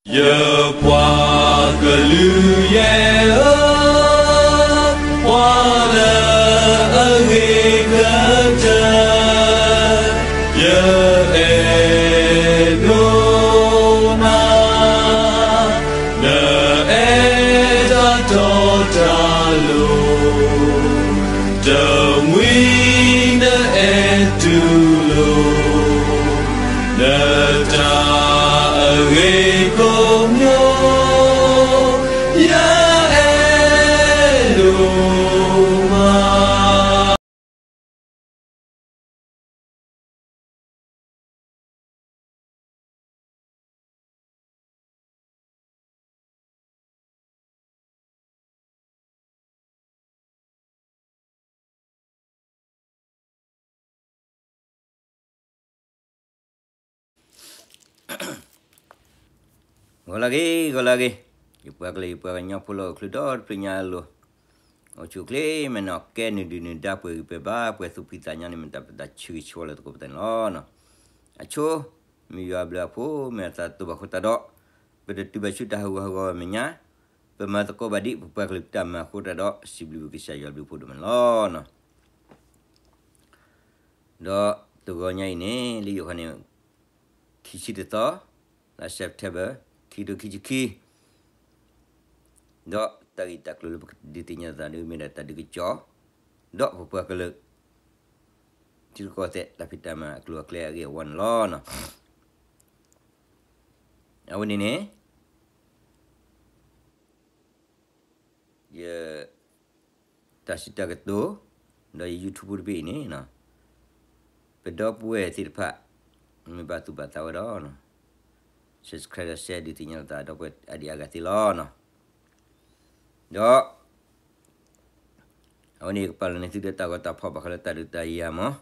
ယပှၤကလုာ်ယဲၢ်ဧၢ, ပှၤလၢအဂ့ၤကတၢၢ်, ယအဲၣ်ဒိးနၤ, နအဲၣ်တၢ်တီတၢ်လိၤ, တမှံၤနအဲၣ်တူၢ်လိာ် နတၢ်အဂ့ၤကိးမံၤ, ယအဲၣ်ဒိးမး. ဂီၤလၢအဂ့ၤ, ဂီၤလၢအဂ့ၤ, ယပှၤကလုာ် ယပှၤကညီဖိလၢအိၣ်ချုးဒီတဖျၢၣ်ညါအလိၤ, အိၣ်ဆူၣ်အိၣ်ချ့မဲာ်နီၢ်ကဲ နုာ်ဒုၣ်နုာ်ဒါ ပှဲၤဂံၢ်ပှဲၤဘါ ပှဲၤသူၣ်ဖှံသးညီန့ၣ် မ့ၢ်တၢ်ပတၢ်ဆၢဂ့ၤဆၢဝါလၢသကိးပသးန့ၣ်လီၤ. အဆိ မ့ၢ်ယွၤအဘျုးအဖှိၣ် မ့ၢ်အသးတအိၣ်ဘၣ်အဃိသတးဒီး ပတတုၤဘၣ်ဆူတၢ်ဟးဂူာ်ဟးဂီၤမဲာ်ညါ, ပမၤသကိးဘၣ်ဒံး ပပှၤကလုာ်တၢ်မၤအဃိသတးဒီး စံးဘျုးကစၢ်ယွၤဘျုးဖှိၣ်ဒိၣ်မးန့ၣ်လီၤ. ဒီးတဂီၤညါအံၤန့ၣ် လၢယိၤခီန့ၣ် ခံဆံတသီ လါ September ခံကထိခံဆံခံ, ဒီးတၢ်ဂ့ၢ်တၢ်ကျိၤလၢပကဒုးသ့ၣ်ညါသးဒ်မ့ၢ်ဒၣ်တၢ်ဒုးကစီၣ်, ဒီးပပှၤကလုာ် ထံရူၢ်ကီၢ်သဲး တၢ်ဖံးတၢ်မၤအကျိၤအကျဲအဂ့ၢ်အဝီန့ၣ်လီၤ. အဝဲန့ၣ်န့ၣ် ယ တၢ်စံးတၢ်ကတိၤ, ဒီးယ YouTube တဘ့ၣ်အံၤန့ၣ် ပဒီပုၢ်ဝဲၢ်သ့ၣ်တဖၣ် မ့ၢ်ဘၣ်သူၣ်ဘၣ်သးဝဲဒီး subscribe ဒီး share ဒုးသ့ၣ်ညါလိာ်သးဒီပုၢ်ဝဲၢ်အါဒံအါဂၤသ့လီၤ. ဒီး အဝဲန့ၣ် ယကပာ်လီၤန့ၢ်သုဒီးတၢ်ဂီၤတၢ်ဖီၣ်ဘၣ်ဃးလၢတၢ်ဒုးတၢ်ယၤမး,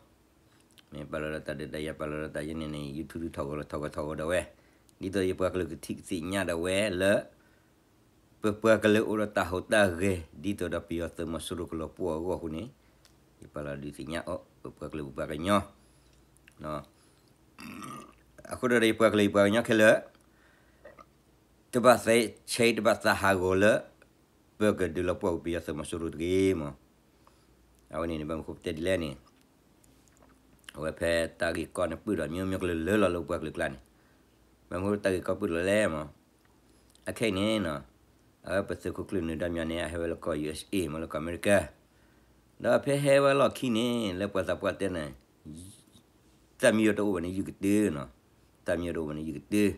မ့ၢ်ပာ်လီၤဒီးတၢ်ဒုးတၢ်ယၤ ပာ်လီၤဒီးတၢ်ယဲန့ၣ်န့ၣ် YouTube ထီၣ်ဂီၤလီၤထီၣ်ဂီၤထီၣ်ဂီၤဒီးဝဲ, ဒ်သိးယပှၤကလုာ်ကထံၣ်ကသ့ၣ်ညါဒၣ်ဝဲလၢ ပပှၤကလုာ်အိၣ်ဒီးတၢ်ဟူးတၢ်ဂဲၤ ဒ်သိးဒီးပယီၤသုးမီၤစိရိၤကလီၤပှီၢ်အဂီၢ်အဃိန့ၣ်, ယပာ်လီၤဒုးသ့ၣ်ညါအီၤ ပပှၤကလုာ်ပပှၤကညီ အဃိဒီးယပှၤကလုာ်ယပှၤကညီခဲလၢာ် တဘၣ်သးဆဲးတဘၣ်သးဟးဂီၤလၢ ပကဒုးလီၤပှီၢ်ပယီၤသုးမီၤစိရိၤတဂ့ၤမး. အဝဲန့ၣ်န့ၣ် ဘၣ်မနုၤဃိပတဲဒ်လဲၣ်န့ၣ် အဝဲဖဲတၢ်ဂ့ၢ်ကီန့ၣ်ပၢၢ်ဒီး မျိုးမျိုးကလုာ်လၢလီၤလၢပပှၤကလုာ်ကျါန့ၣ်, ဘၣ်မနုၤဃိတၢ်ဂ့ၢ်ကီပၢၢ်လီၤလဲၣ်မး. အခဲအံၤန့ၣ် အဝဲပသုးခိၣ်ကျၢၢ်နၢၤဒါမညီန့ၣ် အဟဲဝဲလၢကီၢ် ယူအက်စ်အေ မ့ၢ်လၢကီၢ်အမဲရကၤ, ဒီးဖဲဟဲဝဲလီၢ်ခံန့ၣ် လၢပှၤသးပှၢ်တဲန့ၣ် သၣ်မံယီၤတအိၣ်ဘၣ်န့ၣ် ယုၢ်ကတၢၢ်နီၤ, သၣ်မံယီၤတအိၣ်ဘၣ်န့ၣ် ယုၢ်ကတၢၢ်.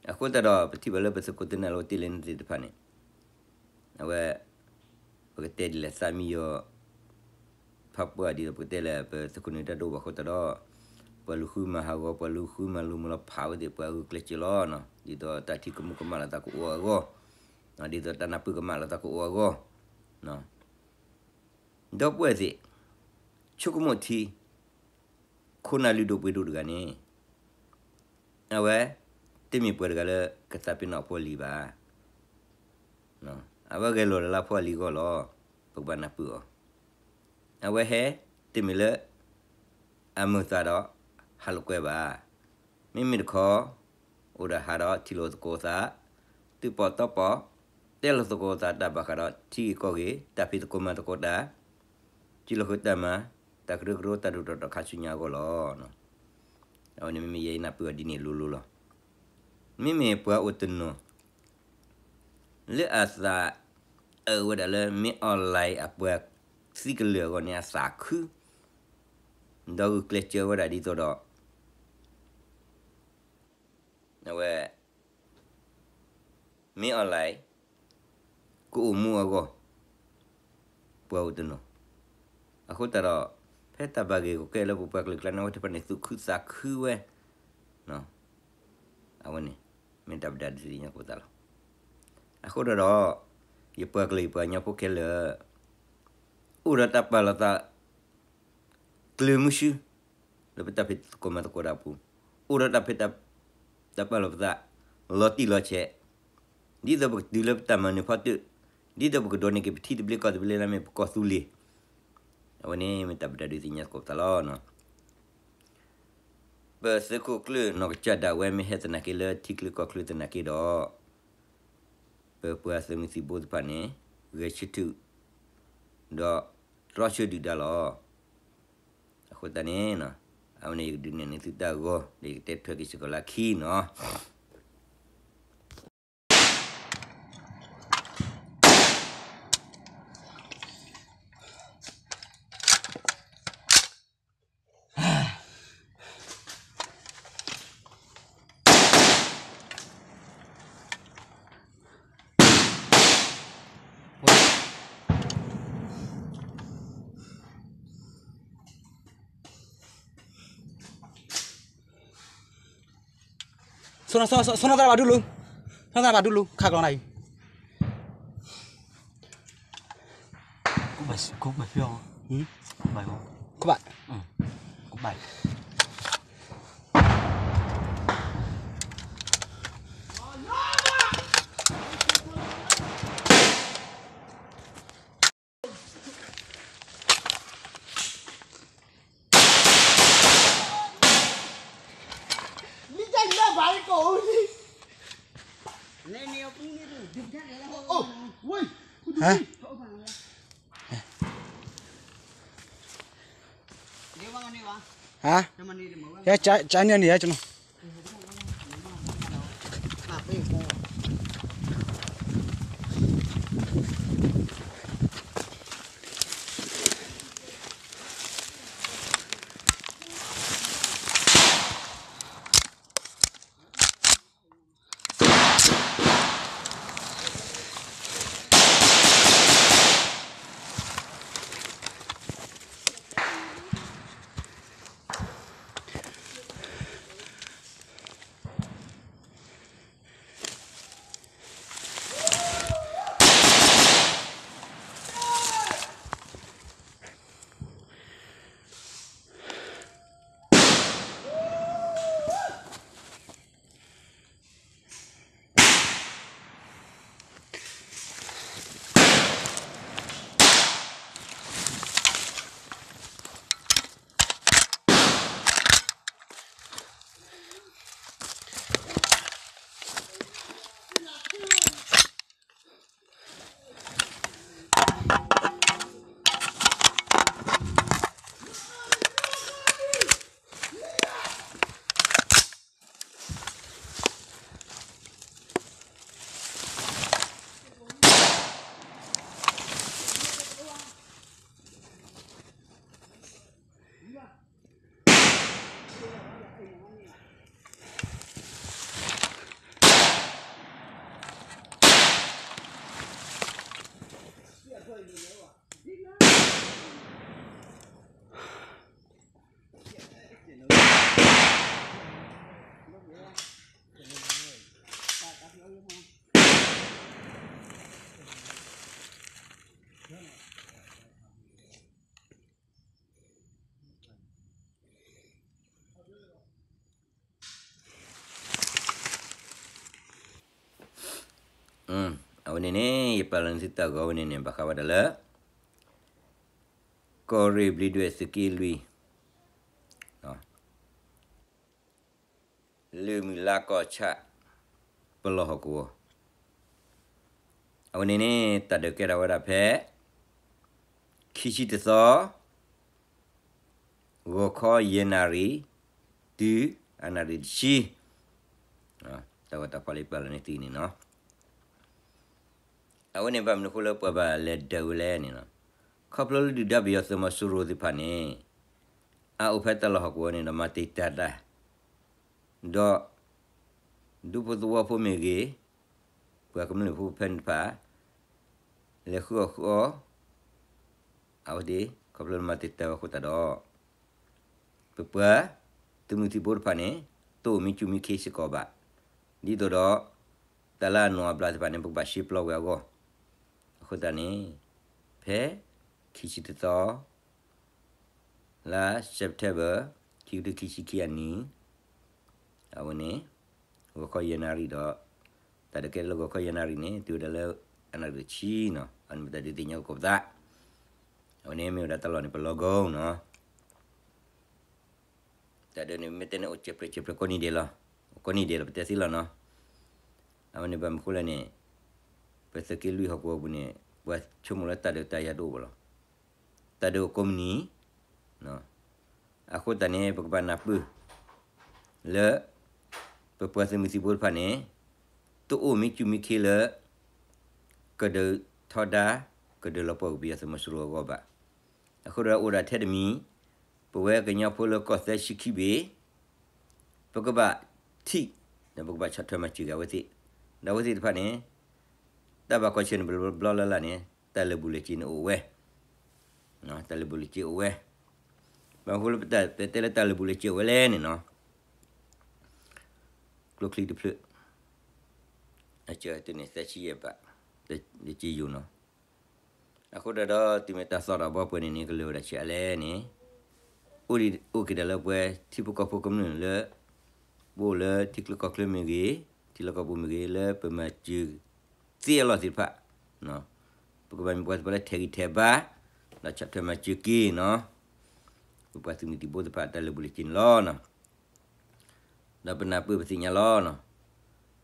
အဃိသတးဒီး ပထံၣ်ဘၣ်လၢပသုးခိၣ်သုးနၢ်လၢအအိၣ်တ့ၢ်လၢန့ၣ်သ့ၣ်တဖၣ်န့ၣ် အဝဲ ပကတဲဒ်လဲၣ် သၣ်မံယီၤ ဖးပှၢ်ဒ်သိးပကတဲလဲၣ် ပသုးခိၣ်နၢၤဒါတအိၣ်ဘၣ်အဃိသတးဒီး ပှၤလူၤဃုမၤဟးဂီၤ ပှၤလူၤဃုမၤလိမၤလီၤဖးဝဲသ့ၣ် ပှၤဂုာ်ကျဲးစၢးလီၤ. ဒ်သိးတၢ်ထံၣ်ကမူၣ်ကမၣ်လီၤသးကအိၣ်အဂီၢ်, ဒ်သိးတၢ်နၢ်ပၢၢ်ကမၣ်လီၤသးကအိၣ်အဂီၢ် ဒီပုၢ်ဝဲၢ်သ့ၣ် ဆိကမိၣ်ထံ ခိၣ်နၢ်လုၢ်ဒိၣ်ပှ့ၤဒိၣ်တဂၤန့ၣ် အဝဲ တမ့ၢ်ပှၤတဂၤလၢကသးပ့ၤနီၣ်အဖိအလံၤဘၣ်. အဝဲဂဲၤလိာ်လၢအဖိအလံၤအဂီၢ်လီၤ. ပကဘၣ်နၢ်ပၢၢ်အီၤ. အဝဲဟဲ တမ့ၢ်လၢ အမုာ်သးဒီး ဟးလိာ်ကွဲဘၣ်. မ့မ့ၢ်တခီ အိၣ်ဒီးဟးဒီးထံၣ်လိာ်သကိးသး, သုးပီၣ်တီပီၣ် တဲလိာ်သကိးသးတၢ်ဘၣ်ဃးဒီးထံဂ့ၢ်ကီၢ်ဂ့ၢ်, တၢ်ဖံးသကိးမၤသကိးတၢ်, ထံလီၢ်ဃုတၢ်မၤ, တၢ်ကရၢကရိတၢ်ဒိၣ်ထီၣ်ထီခါဆူညါအဂီၢ်လီၤ. အဝဲန့ၣ်မ့မ့ၢ်ယဲယနၢ်ပၢၢ်အီၤဒ်န့ၣ်လိၤလိၤလီၤ. မ့မ့ၢ်ပှၤအိၣ်တနီၤ လၢအသးအၢၣ်ဝဲဒၣ်လၢ မင်းအောင်လှိုင် အပှၤသံကလၢာ်အဂီၢ်န့ၣ် အသးခု ဒီးဂုာ်ကျဲးစၢးဝဲဒၣ်ဒ်သိးဒီး အဝဲ မင်းအောင်လှိုင် ကအိၣ်မူအဂီၢ် ပှၤအိၣ်တနီၤ. အဃိသတးဒီး ဖဲတၢ်ဘၣ်ဂ့ၢ်ဂီၢ်ကဲလၢပပှၤကလုာ်ကျါန့ၣ် အဝဲသ့ၣ်တဖၣ်န့ၣ် သူၣ်ခုသးခုဝဲ အဝဲန့ၣ် မ့ၢ်တၢ်ပဒုးသ့ၣ်ညါကိးသးလီၤ. အဃိဒီး ယပှၤကလုာ်ယပှၤကညီဖိခဲလၢာ် အိၣ်ဒီးတၢ်ပာ်လီၤသး ကျၢၤမုၢ်ဆူ လၢပတၢ်ဖံးသကိးမၤသကိးတၢ်အပူၤ, အိၣ်ဒီးတၢ်ဖံး တၢ်ပာ်လီၤပသး လီၤတံၢ်လီၤဆဲး, ဒ်သိးပကတုၤလၢပတၢ်မၤနၢၤဖီတၢၣ်, ဒ်သိးပကဒိးန့ၢ်က့ၤပထံသဘျ့ကီၢ်သဘျ့လၢမ့ၢ်ပကီၢ်သူလ့ၤ, အဝဲန့ၣ်မ့ၢ်တၢ်ပဒုးသ့ၣ်ညါသကိးပသးလီၤ. ပသုးခိၣ်ကျၢၢ်နီၢ်ကစၢ်ဒၣ်ဝဲမ့ၢ်ဟဲသနာ်က့လၢထံချၢကီၢ်ချၢသနာ်က့ဒီး, ပပှၤသုးမုၢ်သံၣ်ဘိသ့ၣ်တဖၣ်န့ၣ် ဂဲၤဆၢထၢၣ် ဒီးတြီဆၢဒုၣ်ဒါလီၤ. အဃိသတးန့ၣ်, အဝဲန့ၣ်ယကဒုးနဲၣ်န့ၢ်သုတၢ်ဂီၤ ဒီးယကတဲထွဲက့ၤစ့ၢ်ကီးလၢခံနီၤ. ဆိနီၢ်သရၣ်ဘၣ်ဒူလူ, ဆိနီၢ်သရၣ်ဘၣ်ဒူလူ, ခါကျီနၤအံၤ, ခိၣ်ဘၣ်, ခိၣ်ဘၣ်, ဟါ, ကန့ၣ်န့ၣ်, အဝဲန့ၣ်န့ၣ် ယပာ်လီၤန့ၢ်သုတၢ်ဂီၤဝဲန့ၣ်န့ၣ် ဘၣ်ဃးဝဲဒၣ်လၢ ကီၢ်ရ့ၣ်ဘျံးဒွဲၣ်သုးက့လွံၢ် လၢၢ်မုၢ်လါကီၢ်ဆၣ် ပလီၢ်ဟီၣ်ကဝီၤ, အဝဲန့ၣ်န့ၣ် တၢ်ဒုးကဲထီၣ်ဝဲဒၣ်ဖဲ ခံဆံတသီ ဂီၤခီယဲၢ်နၣ်ရံၣ် တုၤအနၣ်ရံၣ်တဆံ, တၢ်ဂီၤတၢ်ဖီၣ်လၢပာ်လီၤန့ၢ်သုန့ၣ်နီၤ. အဝဲန့ၣ်ဘၣ်မနုၤအဃိလၢပှၤဘၣ်လဲၤဒုးဝဲလဲၣ်န့ၣ်နီၤ, ခီဖျိလၢဒုၣ်ဒါပယီၤသုးမီၤစိရိၤသ့ၣ်တဖၣ်န့ၣ် အအိၣ်ဖဲတၢ်လီၢ်ဟီၣ်ကဝီၤန့ၣ်ဒီး မၤတံာ်တာ်တၢ် ဒီး ဒူဖိသဝီဖိမ့ၢ်ဂ့ၤ, ပှၤကမျၢၢ်ဖိဖဲန့ၣ်တဖၣ် လဲၤဃုအီၣ်ဃုအီ အဝဲသ့ၣ် ခီဖျိလၢမၤတံာ်တာ်ဝဲအဃိသတးဒီး ပပှၤသုးမုၢ်သံၣ်ဘိတဖၣ်န့ၣ် တအိၣ်မံစူၣ်မံခ့စ့ၢ်ကီးဘၣ်. ဒ်သိးဒီး တၢ်လၢအနီၢ်အဘျါသ့ၣ်တဖၣ်န့ၣ် ပကဘၣ်ရှဲပျီကွံာ်အဂီၢ်, အဃိသတးန့ၣ် ဖဲ ခံဆံတသီ လါ September ခံကထိခံဆံခံအနံၣ် အဝဲန့ၣ် ဂီၤခီယဲၢ်နၣ်ရံၣ်ဒီး တၢ်ဒုးကဲထီၣ်လၢဂီၤခီယဲၢ်နၣ်ရံၣ်န့ၣ် တုၤဝဲဒၣ်လၢအနၣ်ရံၣ်တဆံနီၤ, အန့ၣ်မ့ၢ်တၢ်ဒုးသ့ၣ်ညါကီးပသး, အဝဲန့ၣ်မ့ၢ်ဝဲဒၣ်တၢ်လီၢ်န့ၣ် ပလီၤဂီၤနီၤ. တၢ်ဒုးန့ၣ် မ့ၢ်တဲန့ၣ် အိၣ်စဲးပြဲးစဲးပြဲးကိးနံၤဒဲးလီၤ, ကိးနံၤဒဲးလီၤ ပတဲသ့လီၤနီၤ. အဝဲန့ၣ်ဘၣ်မနုၤဃိလဲၣ်န့ၣ်, ပသုးက့လွံၢ်ဟီၣ်ကဝီၤပူၤန့ၣ် ပှၤဆိကမိၣ်လၢတၢ်ဒုးတၢ်ယၤတအိၣ်ဘၣ်လီၤ. တၢ်ဒုးအိၣ်ကိးမုၢ်နံၤ, အဃိသတးန့ၣ် ပကဘၣ်နၢ်ပၢၢ် လၢ ပပှၤသုးမုၢ်သံၣ်ဘိတဖၣ်န့ၣ် တအိၣ်မ့ၢ်စူၢ်မ့ၢ်ခ့လၢ ကဒုးထီဒါ ကဒုးလီၤပှီၢ်ကွံာ်ပယီၤသုးမီၤစိရိၤအဂီၢ်ဘၣ်. အဃိဒီးအိၣ်ဒၣ်ထဲတမံၤ, ပဝဲကညီဖိလၢကီၢ်သၢဆံခံဘ့ၣ် ပကဘၣ်ထံၣ်, ဒီးပကဘၣ်ဆီၣ်ထွဲမၤစၢၤက့ၤအဝဲသ့ၣ်, ဒီးအဝဲသ့ၣ်တဖၣ်န့ၣ် တၢ်ဘၣ်ကွၢ်ဆၢၣ်န့ၣ် ပဘျီလၢ်လၢ်န့ၣ် တၢ်လၢာ်ဘူၣ်လၢာ်စ့ၤန့ၣ်အိၣ်ဝဲ, တၢ်လၢာ်ဘူၣ်လၢာ်စ့ၤအိၣ်ဝဲ. ဘၣ်မနုၤဃိလၢပတၢ်တဲလၢတၢ်လၢာ်ဘူၣ်လၢာ်စ့ၤအိၣ်ဝဲလဲၣ်န့ၣ်နီၤ, ကျိချံတဖျၢၣ် အစၢၤတုၤန့ၣ် သၢဆံယဲၢ်ဘး လၢက့ယိၤနီၤ. အဃိဒီး တုၤမ့ၢ်တၢ်သီၣ်တၢ်ဘီပှဲၤန့ၣ်န့ၣ် ကလၢၤဝဲဒၣ်ဆံးအါလဲၣ်န့ၣ်, အိၣ်က့ၤဒၣ်လၢပှၤထံဖိကီၢ်ဖိကမျၢၢ်လၢ ပအိၣ်လၢထံချၢကီၢ်ချၢမ့ၢ်ဂ့ၤ, ထံလီၢ်ကီၢ်ပူၤမ့ၢ်ဂ့ၤ လၢပမၤစၢၤသ့အလီၢ်သ့ၣ်တဖၣ်, ပကဘၣ်မ့ၢ်ပှၤသ့ၣ်တဖၣ်လၢထဲးဂံၢ်ထဲးဘါ, ဒီးဆီၣ်ထွဲမၤစၢၤက့ၤနီၤ, ပပှၤသုးမုၢ်သံၣ်ဘိသ့ၣ်တဖၣ်တၢ်လၢာ်ဘူၣ်လၢာ်စ့ၤန့ၣ်လီၤ. ဒီးပနၢ်ပၢၢ်ပသ့ၣ်ညါလီၤ.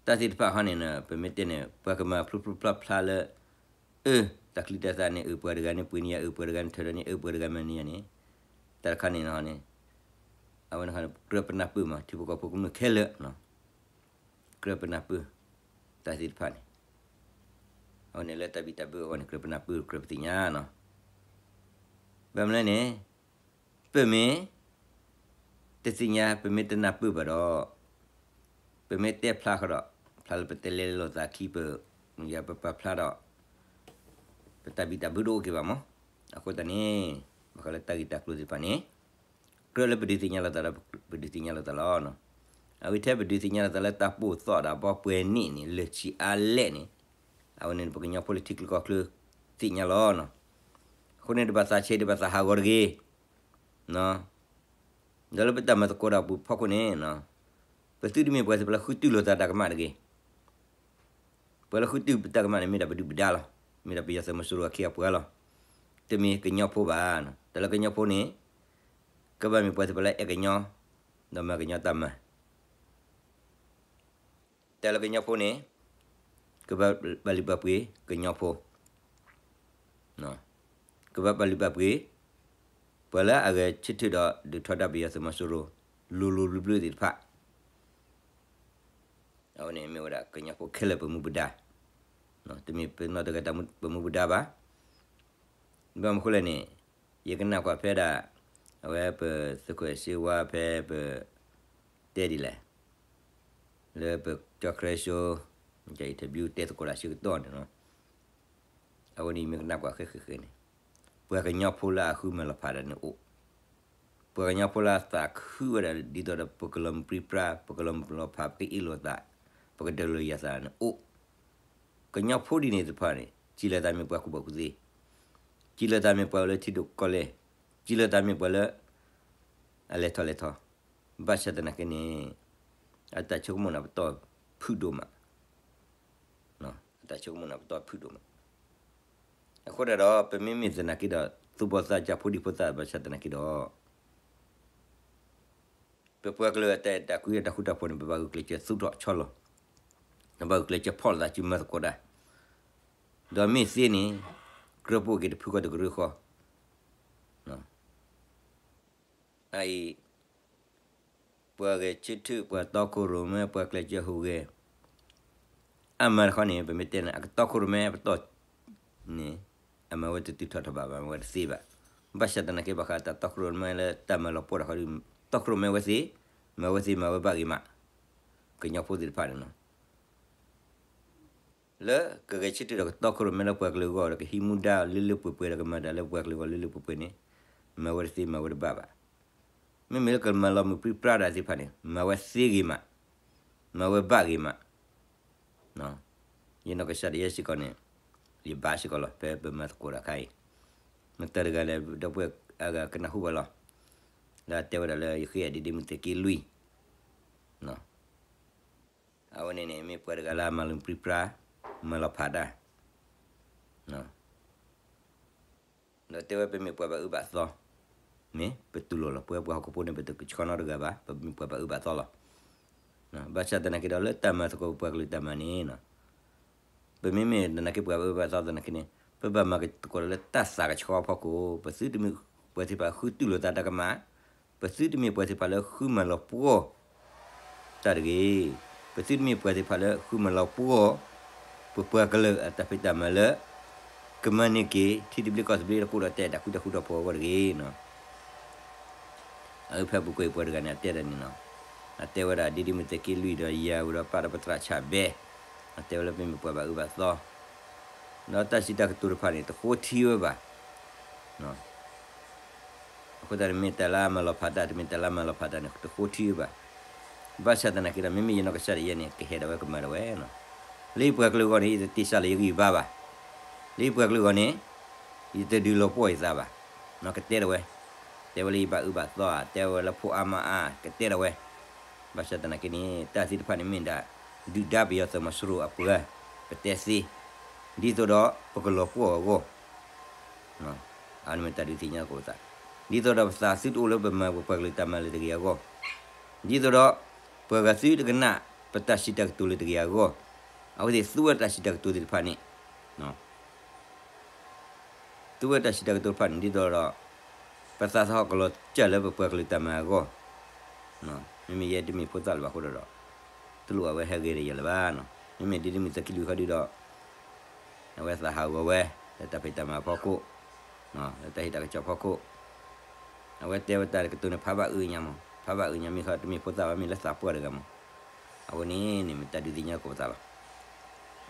တၢ်သ့ၣ်တဖၣ်ဟီန့ၣ် ပမ့ၢ်တဲန့ၣ် ပှၤကမၤဖျိဖျိဖျါဖျါလၢ အၢ တၢ်ချံတၢ်သၣ်န့ၣ် အၢ ပှၤတဂၤန့ၣ်ပှ့ၤန့ၢ်ယၤ အၢ ပှၤတဂၤန့ၣ်ထၢဒီးန့ၣ် အၢ ပှၤတဂၤမၤန့ၢ်ယၤန့ၣ်, တၢ်တခါန့ၣ်န့ၣ်, အဝဲန့ၣ် ကြၢးပနၢ်ပၢၢ်မး ထံဖိကီၢ်ဖိကမျၢၢ်ခဲလၢာ်, ကြၢးပနၢ်ပၢၢ် တၢ်သ့ၣ်တဖၣ်န့ၣ်, အဝဲန့ၣ်လၢတၢ်ဘံၣ်တၢ်ဘၢအဂီၢ်န့ၣ် ကြၢးပနၢ်ပၢၢ် ကြၢးပသ့ၣ်ညါနီၤ. ဘၣ်မနုၤလဲၣ်န့ၣ် ပမ့ၢ်တသ့ၣ်ညါ ပမ့ၢ်တနၢ်ပၢၢ်ဘၣ်ဒီး ပမ့ၢ်တဲဖျါဃီဒီး ဖျါလၢပတဲလဲလိာ်သးခံ ပယၤပပာ်ဖျါဒီး ပတၢ်ဘံၣ်တၢ်ဘၢတအိၣ်က့ၤဘၣ်မး. အဃိသတးန့ၣ် ဘၣ်ဃးလၢတၢ်ဂ့ၢ်တၢ်ကျိၤသ့ၣ်တဖၣ်န့ၣ် ကြၢးလၢပဒုးသ့ၣ်ညါလိာ်သးဒီး ပဒုးသ့ၣ်ညါလိာ်သးလီၤ. အဝဲထဲပဒုးသ့ၣ်ညါလိာ်သးလၢတၢ်ပိာ်သီၣ်ဒၣ်ဘီပှဲၤန့ၣ်န့ၣ် လၢာ်ဆံးအါလဲၣ်န့ၣ်, အဝဲန့ၣ်ပကညီဖိလၢထံချၢကီၢ်ချၢသ့ၣ်ညါလီၤ. အဃိန့ၣ် တဘၣ်သးဆဲး တဘၣ်သးဟးဂီၤတဂ့ၤ ဒီးလၢပတၢ်မၤသကိးတၢ်ပူၤဖီခိၣ်န့ၣ် ပသုတမ့ၢ်ပှၤသ့ၣ်တဖၣ်လၢဃုတုၤလိာ်သးတၢ်ကမၣ်တဂ့ၤ. ပှၤလၢဃုတုၤပတၢ်ကမၣ်န့ၣ် မ့ၢ်ဒၣ်ပဒုၣ်ပဒါလီၤ. မ့ၢ်ဒၣ်ပယီၤသုးမီၤစိရိၤအခ့အပှၤလီၤ. တမ့ၢ်ကညီဖိဘၣ်. တၢ်လၢကညီဖိန့ၣ် ကဘၣ်မ့ၢ်ပှၤသ့ၣ်တဖၣ်လၢအဲၣ်ကညီ ဒီးမၤကညီတၢ်မၤ တၢ်လၢကညီဖိန့ၣ် ကဘၣ်ပာ်လုၢ်ပာ်ပှ့ၤကညီဖိ, ကဘၣ်ပာ်လုၢ်ပာ်ပှ့ၤ ပှၤလၢအဂဲၤဆၢထၢၣ်ဒီးဒုးထီဒါပယီၤသုးမီၤစိရိၤ လိၤလိၤဘျၢဘျၢသ့ၣ်တဖၣ်, အဝဲန့ၣ်မ့ၢ်ဝဲဒၣ်ကညီဖိခဲလၢာ်ပမူပဒါ, တမ့ၢ်ပနီၢ်တဂၤတၢ်မူပမူပဒါဘၣ်. ဘၣ်မနုၤဃိလဲၣ်န့ၣ် ယကနၣ်ကွၢ်ဖဲဒၣ် အဝဲပသုးခိၣ်စ့ဝါဖဲပ တဲဒ်လဲၣ်, လၢပကၠီ Crash Show က interview တဲသကိးတၢ်ဆၢကတီၢ်န့ၣ်လီၤ. အဝဲန့ၣ်မ့ၢ်ကနၣ်ကွၢ်ဃဲဃဲဃဲန့ၣ် ပှၤကညီဖိလၢအဃုမၤလီၤဖးဒၣ်န့ၣ်အိၣ်, ပှၤကညီဖိလၢအသးခုဝဲဒၣ်ဒ်သိးဒီး ပကလီၤမုၢ်ပြံပြါ ပကလီၤမုၢ်လီၤဖး ပကအ့ၣ်လိာ်သး ပကဒၢးလိာ်ယၤသးန့ၣ်အိၣ်. ကညီဖိဒ်န့ၣ်တဖၣ်န့ၣ် စံးလၢသးမ့ၢ်ပှၤကူၣ်ဘၣ်ကူၣ်သ့, စံးလၢသးမ့ၢ်ပှၤလၢထံဒိၣ်ကီၢ်လဲၢ်, စံးလၢသးမ့ၢ်ပှၤလၢ အလဲၤထီၣ်လဲၤထီ, ဘၣ်ဆၣ်သနာ်က့န့ၣ် အတၢ်ဆိကမိၣ်န့ၣ်ပတီၢ်ဖုၣ်ဒိၣ်မး, အတၢ်ဆိကမိၣ်န့ၣ်ပတီၢ်ဖုၣ်ဒိၣ်မး. အဃိဒၣ်ဒီး ပမ့မ့ၢ်သနာ်က့ဒီး သူၣ်ဘီၣ်သးစၢ်ဖိဒံဖိသၣ် ဘၣ်ဆၣ်သနာ်က့ဒီး ပပှၤကလုာ်အတၢ်အဲၣ်တၢ်ကွံအတၢ်ဃူတၢ်ဖိးန့ၣ် ပဘၣ်ဂုာ်ကျဲးစၢးသူၣ်ထီၣ်ဆီလီၤ, ပဘၣ်ဂုာ်ကျဲးစၢးဖီၣ်လိာ်သးစုမၤသကိးတၢ်, ဒီးမ့ၢ်သ့န့ၣ် ကြၢးပိာ်က့ၤတဖုဃီတကရၢဃီ အအံၤ ပှၤဂဲၤဆၢထၢၣ် ပှၤတီခိၣ်ရိၣ်မဲ ပှၤကျဲးစၢးဟူးဂဲၤ အမၤတခီန့ၣ် ပမ့ၢ်တဲန့ၣ် အကတီခိၣ်ရိၣ်မဲအပတီၢ်န့ၣ် အမၤဝဲတတုၤထီၣ်ထီၣ်ဘၣ် မၤဝဲတသ့ဘၣ်. ဘၣ်ဆၣ်သနာ်က့ ဘၣ်ဃးတၢ်တီခိၣ်ရိၣ်မဲလၢတၢ်မၤလီၤပှီၢ်တခီဒီး တီခိၣ်ရိၣ်မဲဝဲသ့, မၤဝဲသ့ မၤဝဲဘၣ်ဂ့ၤမး, ကညီဖိသ့ၣ်တဖၣ်န့ၣ်လီၤ. လၢကဂဲၤဆၢထၢၣ်ဒီးကတီခိၣ်ရိၣ်မဲလၢပှၤကလုာ်အဂီၢ်ဒီး ကဟံးမူဒါလၢလၢပှဲၤပှဲၤဒီး ကမၤတၢ်လၢပှၤကလုာ်အဂီၢ်လၢလၢပှဲၤပှဲၤန့ၣ် မၤဝဲတသ့ မၤဝဲတဘၣ်ဘၣ်. မ့မ့ၢ်လၢကမၤလီၤမုၢ်ပြံပြါတၢ်သ့ၣ်တဖၣ်န့ၣ် မၤဝဲသ့ဂ့ၤမး, မၤဝဲဘၣ်ဂ့ၤမး. ယနီၢ်ကစၢ်ဒၣ်ယဲစ့ၢ်ကီးန့ၣ် ယဘၣ်စ့ၢ်ကီးလီၤ ဖဲပမၤသကိးတၢ်ခါအံၤ, မတၤတဂၤလဲၣ် ဒီပုၢ်ဝဲၢ်အဂၤကနၢ်ဟူဘၣ်လီၤ. လၢအတဲဝဲဒၣ်လၢယဃ့အဒ့ဒ့မုၢ်သုးက့လွံၢ် အဝဲန့ၣ်န့ၣ် မ့ၢ်ပှၤတဂၤလၢအမၤလီၤမုၢ်ပြံပြါ မၤလီၤဖးတၢ် ဒီးတဲဝဲပမ့ၢ်ပှၤဘၣ်အၢဘၣ်သီ, မ့ၢ်ပတူၢ်လိာ်လီၤ ပဝဲပှၤဟီၣ်ခိၣ်ဖိန့ၣ် ပတကဆှီနီတဂၤဘၣ်, ပမ့ၢ်ပှၤဘၣ်အၢဘၣ်သီလီၤ. ဘၣ်ဆၣ်သနာ်က့ဒီး လၢတၢ်မၤသကိးပပှၤကလုာ်တၢ်မၤန့ၣ် ပမ့မ့ၢ်သနာ်က့ပှၤဘၣ်အၢဘၣ်သီသနာ်က့န့ၣ် ပဘၣ်မၤသကိးလၢတၢ်သးကဆှီအဖီခိၣ်, ပသုတမ့ၢ်ပှၤသ့ၣ်တဖၣ်ဃုတူၢ်လိာ်သးတၢ်ကမၣ်, ပသုတမ့ၢ်ပှၤသ့ၣ်တဖၣ်လၢဃုမၤလီၤပှီၢ်တၢ်တဂ့ၤ, ပသုတမ့ၢ်ပှၤသ့ၣ်တဖၣ်လၢဃုမၤလီၤပှီၢ် ပပှၤကလုာ်အတၢ်ဖံးတၢ်မၤလၢ ကမၤန့ၢ်က့ၤ ထံသဘျ့ကီၢ်သဘျ့ဒီး ကအိၣ်ဒီးတဲာ်တၢ်ဃူတၢ်ဃူတၢ်ဖိးအဂီၢ်တဂ့ၤ. အဖဲပူၤကွံာ်ပှၤတဂၤန့ၣ် အတဲဒၣ်န့ၣ်လီၤ. အတဲဝဲဒၣ် ဒ့ဒ့မုၢ်သုးက့လွံၢ်ဒီးယၤဝဲဒီး ပာ်ဒီးပသရၣ်ဆၣ်ဘဲ, အတဲဝဲလၢပမ့ၢ်ပှၤဘၣ်အၢဘၣ်သီ, ဒီးတၢ်စံးတၢ်ကတိၤတဖၣ်န့ၣ် တဃိထံဝဲဘၣ်. အဃိသတးန့ၣ် မ့ၢ်တၢ်လၢအမၤလီၤဖးတၢ် တမ့ၢ်တၢ်လၢအမၤလီၤဖးတၢ်န့ၣ် တဃိထံဝဲဘၣ်. ဘၣ်ဆၣ်သနာ်က့ဒီး မ့မ့ၢ်ယနီၢ်ကစၢ်ဒၣ်ယဲန့ၣ် ကဟဲဒၣ်ဝဲကမၤဒၣ်ဝဲ လၢယပှၤကလုာ်အဂီၢ်န့ၣ် ယတတ့ၢ်စၢ်လီၤယဂံၢ်ယဘါဘၣ်. လၢယပှၤကလုာ်အဂီၢ်န့ၣ် ယတဒုးလီၤပှီၢ်ယသးဘၣ်. ကတဲဒၣ်ဝဲ, တဲဝဲလၢယဘၣ်အၢဘၣ်သီဧါ, တဲဝဲလၢဖိအါမါအါ, ကတဲဒၣ်ဝဲ. ဘၣ်ဆၣ်သနာ်က့န့ၣ် တၢ်သ့ၣ်တဖၣ်န့ၣ်မ့ၢ်ဒၣ် ဒုၣ်ဒါပယီၤသုးမီၤစိရိၤအပှၤ ပတဲသ့, ဒ်သိးဒီးပကလီၤပှီၢ်အဂီၢ် အန့ၣ်မ့ၢ်တၢ်ဒုးသ့ၣ်ညါသကိးပသး, ဒ်သိးဒီးပသးသုတအိၣ်လၢပမၤပပှၤကလုာ်တၢ်မၤလၢတဂ့ၤအဂီၢ်, ဒ်သိးဒီး ပှၤဂၤသုတကနၣ် ပတၢ်စံးတၢ်ကတိၤလၢတဂ့ၤအဂီၢ်, အဝဲသ့ၣ်သူဝဲတၢ်စံးတၢ်ကတိၤသ့ၣ်တဖၣ်န့ၣ် သူဝဲတၢ်စံးတၢ်ကတိၤတဖၣ်န့ၣ် ဒ်သိးဒီး ပသးသဟီၣ်ကလီၤစၢ်လၢပပှၤကလုာ်တၢ်မၤအဂီၢ်, မ့မ့ၢ်ယဲတမ့ၢ်ဖိသၣ်လၢၤဘၣ်အဃိဒီး တလိၣ်အဝဲဟဲဂ့ၤဒီးယၤလၢၤဘၣ်. မ့မ့ၢ်ဒ်ဒ့မုၢ်သုးက့လွံၢ်ဃီဒုဒီး အဝဲသးဟးဂီၤဝဲ လၢတၢ်ဖံးတၢ်မၤအဖီခိၣ်, လၢတၢ်ဟ့ၣ်တၢ်ကစီၣ်ဖီခိၣ်, အဝဲတဲဝဲတၢ်ကတိၤန့ၣ် ဖးဘၣ်အုးညါမး, ဖးဘၣ်အုးညါ မ့ၢ်ဃီတမ့ၢ်ဖိသၣ်ဘၣ် မ့ၢ်လၢသးပှၢ်တဂၤမး. အဃိန့ၣ်န့ၣ် မ့ၢ်တၢ်ဒုးသ့ၣ်ညါသကိးပသးလီၤ.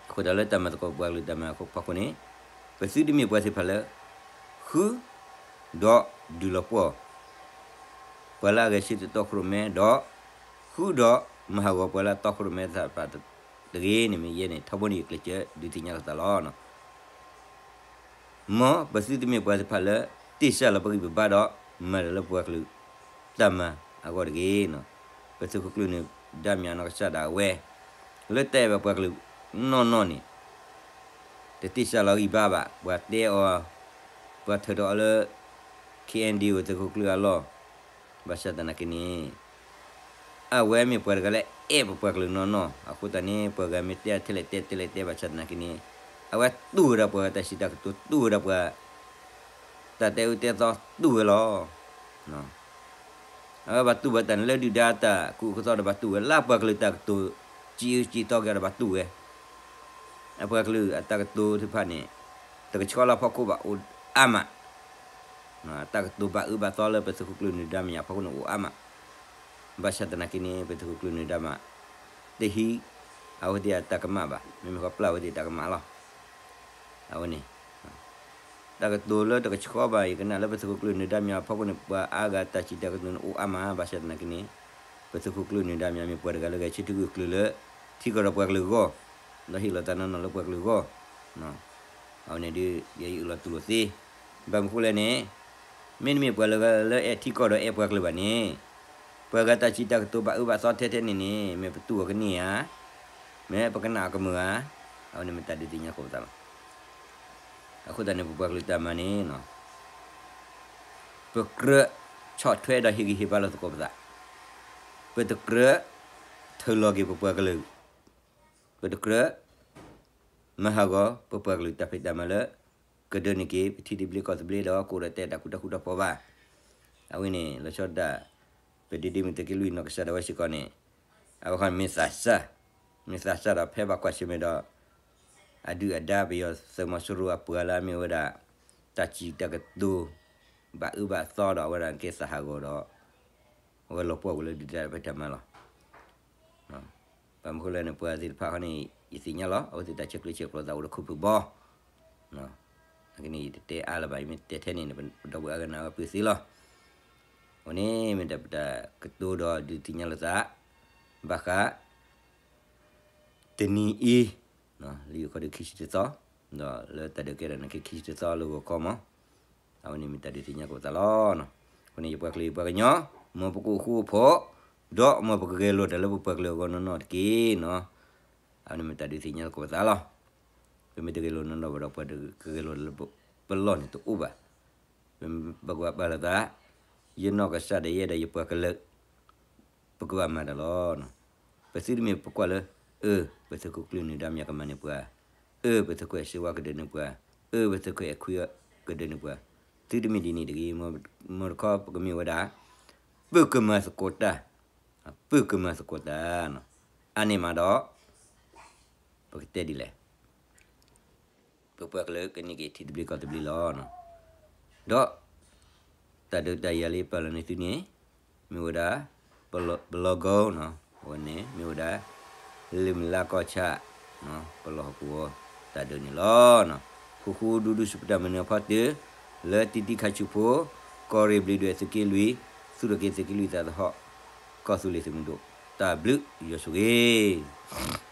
အဃိဒီးလၢတၢ်မၤသကိးပှၤကလုာ်တၢ်မၤအဖီခိၣ်န့ၣ် ပသုတမ့ၢ်ပှၤသ့ၣ်တဖၣ်လၢ ဃု ဒီးဒုးလီၤပှီၢ် ပှၤလၢအဂဲၤဆၢထၢၣ်တီခိၣ်ရိၣ်မဲဒီး ဃုဒီးမၤဟးဂီၤပှၤလၢအတီခိၣ်ရိၣ်မဲသ့ၣ်တဖၣ်တဂ့ၤန့ၣ် မ့ၢ်ယဲန့ၣ် ထီဘိန့ၣ်ယကျဲးစၢးဒုးသ့ၣ်ညါလိာ်သးလီၤ. မ်ပသုတမ့ၢ်ပှၤသ့ၣ်တဖၣ်လၢ တ့ၢ်စၢ်လီၤပဂံၢ်ပဘါဒီး မၤတၢ်လၢပပှၤကလုာ်တၢ်မၤအဂီၢ်တဂ့ၤ. ပသုးခိၣ်ကျၢၢ်နၢၤဒါမၠးနီၢ်ကစၢ်ဒၣ်ဝဲ လၢတၢ်အဲၣ်ဘၣ်ပှၤကလုာ်နီၢ်နီၢ်န့ၣ် တတ့ၢ်စၢ်လီၤဂံၢ်ဘါဘၣ်. ပှၤတဲအီၤ, ပှၤထုးထီၣ်အီၤလၢ ခ့ၣ်အဲၣ်ဒံၣ်အိၣ် သုးခိၣ်ကျၢၢ်အလီၢ်, ဘၣ်ဆၣ်သနာ်က့န့ၣ် အဝဲမ့ၢ်ပှၤတဂၤလၢအဲၣ်ပပှၤကလုာ်နီၢ်နီၢ်, အဃိသတးန့ၣ် ပှၤဂၤမ့ၢ်တဲထဲလဲၣ်တဲ ထဲလဲၣ်တဲ ဘၣ်ဆၣ်သနာ်က့န့ၣ် အဝဲတူၢ်ဝဲဒၣ်ပှၤတၢ်စံးတၢ်ကတိၤ တူၢ်ဝဲဒၣ်ပှၤ တၢ်တဲအၢတဲသီ တူၢ်ဝဲလီၤ. အဝဲဘၣ်တူၢ်ဘၣ်တၢ်န့ၣ်လၢဒုၣ်ဒါတၢ်ကူၣ်အၢကူၣ်သီဒီး ဘၣ်တူၢ်ဝဲလၢပှၤကလုာ်တၢ်ကတိၤ စံးအၢစံးသီက့ၤဒီး ဘၣ်တူၢ်ဝဲ. အပှၤကလုာ်အတၢ်ကတိၤသ့ၣ်တဖၣ်န့ၣ် တကဆှီလၢအဖီခိၣ်ဘၣ်အိၣ်အါမး, တၢ်ကတိၤဘၣ်အၢဘၣ်သီလၢပသုးခိၣ်ကျၢၢ်နၢၤဒါမၠးအဖီခိၣ်န့ၣ်အိၣ်အါမး, ဘၣ်ဆၣ်သနာ်က့န့ၣ် ပသုးခိၣ်ကျၢၢ်နၢၤဒါမၠး တဟံးအဝဲသ့ၣ်အတၢ်ကမၣ်ဘၣ်, မ့မ့ၢ်ဃီပျၢ်အဝဲသ့ၣ်တၢ်ကမၣ်လီၤ. အဝဲန့ၣ် တၢ်ကတိၤလၢတကဆှီဘၣ် ယကနၣ်လၢပသုးခိၣ်ကျၢၢ်နၢၤဒါမၠးအဖီခိၣ်န့ၣ် ပှၤအါဂၤတၢ်စံးတၢ်ကတိၤန့ၣ်အိၣ်အါမး, ဘၣ်ဆၣ်သနာ်က့န့ၣ် ပသုးခိၣ်ကျၢၢ်နၢၤဒါမၠးမ့ၢ်ပှၤတဂၤလၢဂဲၤဆၢထၢၣ်ဂၢၢ်ကျၢၤလၢ ထံကီၢ်ဒီးပှၤကလုာ်အဂီၢ်, ဒီးဟ့ၣ်လီၤသးနီၢ်နီၢ်လၢပှၤကလုာ်အဂီၢ်, အဝဲန့ၣ်ဒုး ယအံၤအုၣ်လီၤတူၢ်လိာ်သ့, ဘၣ်မနုၤဃိလဲၣ်န့ၣ် မ့တမ့ၢ်ပှၤလၢဂၤလၢအဲၣ်ထံကီၢ်ဒီးအဲၣ်ပှၤကလုာ်ဘၣ်န့ၣ်, ပှၤဂၤတၢ်စံးတၢ်ကတိၤဘၣ်အၢဘၣ်သီထဲထဲန့ၣ်န့ၣ် မ့ၢ်ပတူၢ်အီၤကန့ၢ်ဧါ, မ့ၢ်ပကနၣ်အီၤကမုာ်ဧါ, အဝဲန့ၣ်မ့ၢ်တၢ်ဒုးသ့ၣ်ညါသကိးပသးလီၤ. အဃိသတးန့ၣ် ပပှၤကလုာ်တၢ်မၤန့ၣ် ပကြၢးဆီၣ်ထွဲဒီးဟ့ၣ်ဂံၢ်ဟ့ၣ်ဘါလိာ်သကိးပသး, ပတကြၢး ထုးလီၤက့ၤပပှၤကလုာ်, ပတကြၢး မၤဟးဂီၤပပှၤကလုာ်တၢ်ဖံးတၢ်မၤလၢ ကဒိးန့ၢ်က့ၤ ပထံသဘျ့ကီၢ်သဘျ့ဒီး ကအိၣ်ဒီးတဲတၢ်ဃူတၢ်ဃူတၢ်ဖိးဘၣ်. အဝဲန့ၣ် လီၤဆီဒၣ်တၢ် ပဒ့ဒ့မုၢ်သုးက့လွံၢ်နီၢ်ကစၢ်ဒၣ်ဝဲစ့ၢ်ကီးန့ၣ် အဝဲခီမ့ၢ်သးစၢ်, မ့ၢ်သးစၢ်ဒီးဖဲဘၣ်ကွၢ်ဆၢၣ်မဲာ်ဒီး အဒုၣ်အဒါပယီၤသုးမီၤစိရိၤအပှၤလၢအမ့ၢ်ဝဲဒၣ် တၢ်စံးတၢ်ကတိၤ ဘၣ်အၢဘၣ်သီဒီး အဝဲဒၣ်ကဲသးဟးဂီၤဒီး အဝဲလီၤပှီၢ်ကွံာ်လၢဒုၣ်ဒါတၢ်ဖံးတၢ်မၤလီၤ. ဘၣ်မနုၤဃိလဲၣ်န့ၣ် ပှၤသ့ၣ်တဖၣ်ဃီန့ၣ် ယသ့ၣ်ညါလီၤ, အဝဲသ့ၣ်တၢ်ဆဲးကျိးဆဲးကျိးသးအိၣ်ဒီးခူၣ်ဖုၣ်ဘီ အန့ၣ် ယတတဲအါလၢၤဘၣ်, ယမ့ၢ်တဲထဲန့ၣ် ပဒီပုၢ်ဝဲၢ်အါဂၤန့ၣ် အဝဲပၢၤသ့လီၤ. အဝဲန့ၣ်မ့ၢ်တၢ်ပတၢ်ကတိၤဒီးဒုးသ့ၣ်ညါလိာ်သး ဘၣ်ဃး တနံၤအံၤ လၢယိၤခီဒုးခံဆံတသီ, ဒီးလၢတၢ်ဒုးကဲထီၣ်န့ၣ်က့ ခံဆံတသီလၢဂီၤခီမး, အဝဲန့ၣ်မ့ၢ်တၢ်ဒုးသ့ၣ်ညါလိာ်သးလီၤ. အဃိန့ၣ် ယပှၤကလုာ်ယပှၤကညီ, မ်ပကအိၣ်ဃူအိၣ်ဖိး, ဒီးမ်ပကဂဲၤလိာ်တၢ်လၢပပှၤကလုာ်အဂီၢ်နီၢ်နီၢ်တက့ၢ်နီၤ. အဝဲန့ၣ်မ့ၢ်တၢ်ဒုးသ့ၣ်ညါလိာ်သကိးပသးလီၤ. ပမ့ၢ်တဂဲၤလိာ်နီၢ်နီၢ်ဘၣ်ဒီး ပှၤကဂဲၤလိာ်လၢပလီၢ်န့ၣ်တအိၣ်ဘၣ်. ပဘၣ်ကွၢ်ပာ်လိာ်သး ယနီၢ်ကစၢ်ဒၣ်ယဲဒီးယပှၤကလုာ် ပကဘၣ်မၤတၢ်လီၤ. ပသုတမ့ၢ်ပကွၢ်လၢ အၢ ပသုးခိၣ်ကျၢၢ်နၢၤဒါမၠးကမၤန့ၢ်ပှၤ, အၢ ပသုးခိၣ်အဲၣ်စ့ဝါကဒၢးန့ၢ်ပှၤ, အၢ ပသုးခိၣ်အဲၣ်ခွံကဒၢးန့ၢ်ပှၤ, သုတမ့ၢ်ဒ်န့ၣ်တဂ့ၤ. မုၢ်တခီပကမ့ၢ်ဝဲဒၣ် ပကမၤသကိးတၢ်, ပကမၤသကိးတၢ်, အါန့ၢ်မးဒီး ပကတဲဒ်လဲၣ် ပပှၤကလုာ်ကန့ၢ်က့ၤထံသဘျ့ကီၢ်သဘျ့လီၤ. ဒီး တၢ်ဒုးတၢ်ယၤလၢပာ်လီၤန့ၢ်သုန့ၣ် မ့ၢ်ဝဲဒၣ် ပလီၢ်ကီ အဝဲန့ၣ် မ့ၢ်ဝဲဒၣ် လၢမုၢ်လါကီၢ်ဆၣ် ပလီၢ်ဟီၣ်ကဝီၤတၢ်ဒုးန့ၣ်လီၤ. ဃူဃူဒူဒူစူးပတၢ်မုၢ်နံၤအဖီတၢၢ် လၢတံတံခါဆူၣ်ဖိ ကီၢ်ရ့ၣ်ဘျံးဒွဲၣ်သုးက့လွံၢ် သူၣ်ထီၣ်က့ၤသုးက့လွံၢ်သးသဟီၣ် ကီၢ်သူလ့ၤသုးမုၢ်ဒိၣ် တၢ်ဘျုးယွၤဆိၣ်ဂ့ၤ